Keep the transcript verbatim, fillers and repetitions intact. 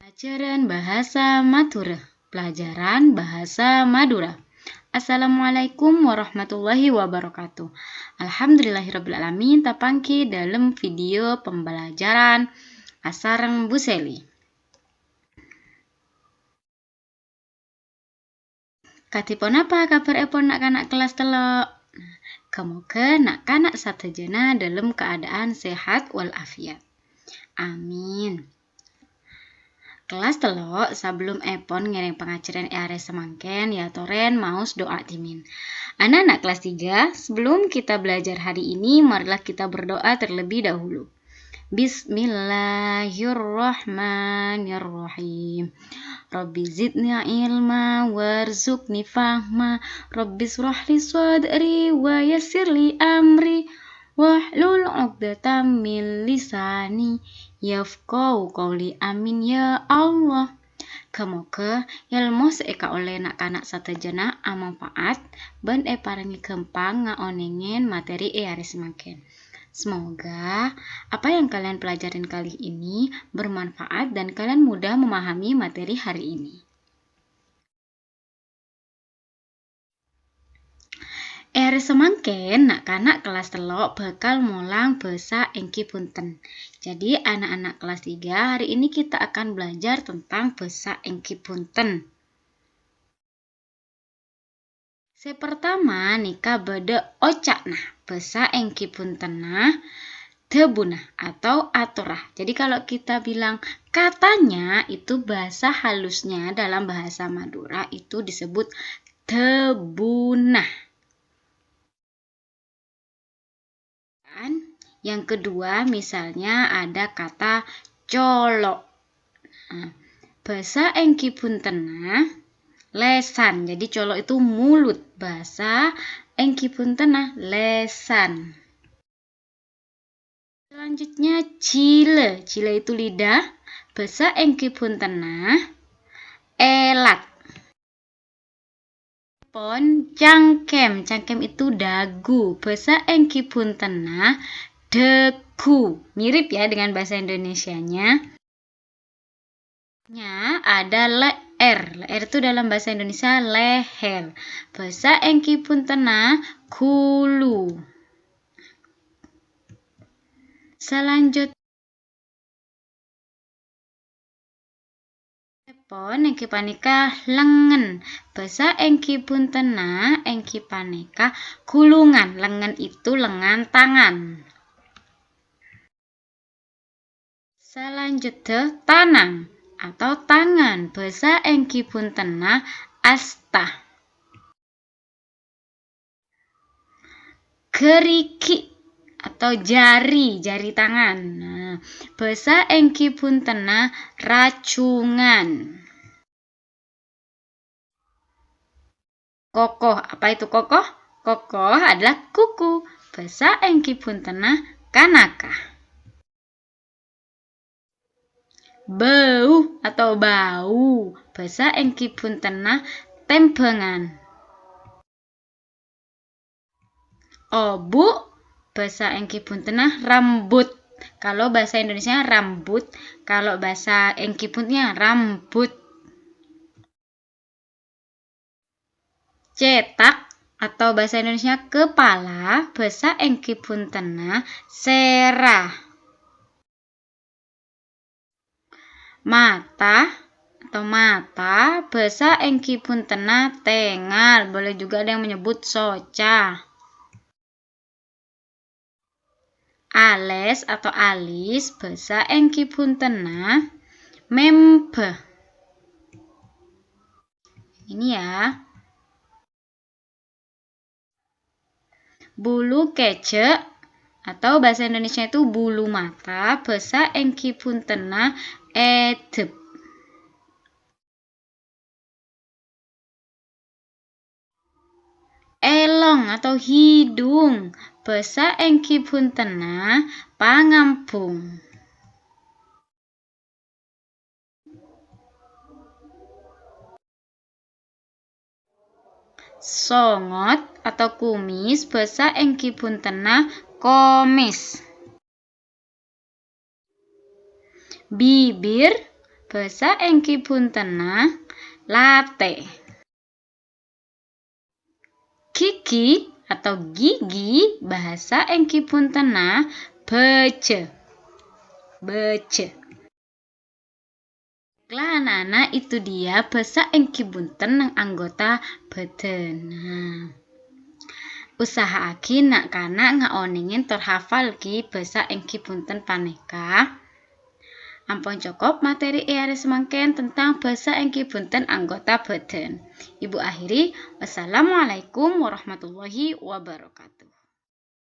Pelajaran Bahasa Madura. Pelajaran Bahasa Madura. Assalamualaikum warahmatullahi wabarakatuh. Alhamdulillahirabbil alamin, tapanggi dalam video pembelajaran asareng Bu Seli. Kadhi ponapa kabhârèpon na'-kana' kellas tello'? Ghâ-moghâ na'-kana' sadhâjâna dalam keadaan sehat wal afiat. Amin. Kellas tello', sabellunèpon ngèrèng pangajhârân è arè samangkèn, èyatorè maos du'a dhimèn. Ana'-ana' kellas tiga, sebelum kita belajar hari ini, marilah kita berdoa terlebih dahulu. Bismillahirrahmanirrahim. Rabbi zidni ilma warzuqni fahma. Rabbi shrahli sadri wa yassirli amri. Wahlul 'uqdatam min lisani yafqahu qawli. Amin ya Allah. Ghâ-moghâ èlmo sè èkaollè na'-kana' sadhâjâna amanfaat bân èparèngè ghâmpang ngaonèngè materi è arè samangkèn. Semoga apa yang kalian pelajarin kali ini bermanfaat dan kalian mudah memahami materi hari ini. È arè samangkèn, na'-kana' kellas tello' bhâkal molang bhâsa èngghi bhunten. Jadi, anak-anak kelas tiga, hari ini kita akan belajar tentang bhâsa èngghi bhunten. Sè partama nèka bâdâ oca'na, bhâsa èngghi bhuntenna dhâbuna atau atorra. Jadi kalau kita bilang katanya, itu bahasa halusnya dalam bahasa Madura itu disebut dhâbuna. Kan? Yang kedua, misalnya ada kata colo'. Nah, bhâsa èngghi bhuntenna lèsan. Jadi colo' itu mulut. Bhâsa èngghi bhuntenna lèsan. Selanjutnya, jhilâ. Jhilâ itu lidah. Bhâsa èngghi bhuntenna èlat. Pon, cangkem. Cangkem itu dagu. Bhâsa èngghi bhuntenna dhâghu. Mirip ya dengan bahasa Indonesianya. Nya, ada le'er. Le'er itu dalam bahasa Indonesia leher. Bhâsa èngghi bhuntenna ghulu. Selanjut-, pon èngghi panèka lengen. Bhâsa èngghi bhuntenna èngghi panèka ghulungan. Lengen itu lengan tangan. Salanjutnya, tanang atau tangan. Bhâsa èngghi bhuntenna asta. Ghârighi' atau jari, jari tangan. Nah, bhâsa èngghi bhuntenna rajungan. Kokoh. Apa itu kokoh? Kokoh adalah kuku. Bhâsa èngghi bhuntenna kanaka. Bâu atau bau. Bhâsa èngghi bhuntenna tèmbhângan. Obu', bhâsa èngghi bhuntenna rambut. Kalau bahasa Indonesia rambut, kalau bahasa èngghi bhuntenna rambut. Cetak atau bahasa Indonesia kepala, bhâsa èngghi bhuntenna sèra. Mata atau mata, bhâsa èngghi bhuntenna tengal, boleh juga ada yang menyebut soca. Alès atau alis, bhâsa èngghi bhuntenna mèmbhâ. Ini ya. Bulu kèjhâ' atau bahasa Indonesia itu bulu mata, bhâsa èngghi bhuntenna èdhep. Èlong atau hidung, bhâsa èngghi bhuntenna pangambhung. Songot atau kumis, bhâsa èngghi bhuntenna komès. Bibir, Bhâsa èngghi bhuntenna latè. Ghighi atau gigi, bhâsa èngghi bhuntenna bhâjâ. Bhâjâ. Lanana itu dia bhâsa èngghi bhunten neng anggota bhâdhân. Nah, usaha'aghi na'-kana' ngaonèngè tor hafalghi bhâsa èngghi bhunten panèka. Ampon cokop materi è arè samangkèn tentang bhâsa èngghi bhunten anggota bhâdhân. Ibu akhiri, wassalamualaikum warahmatullahi wabarakatuh.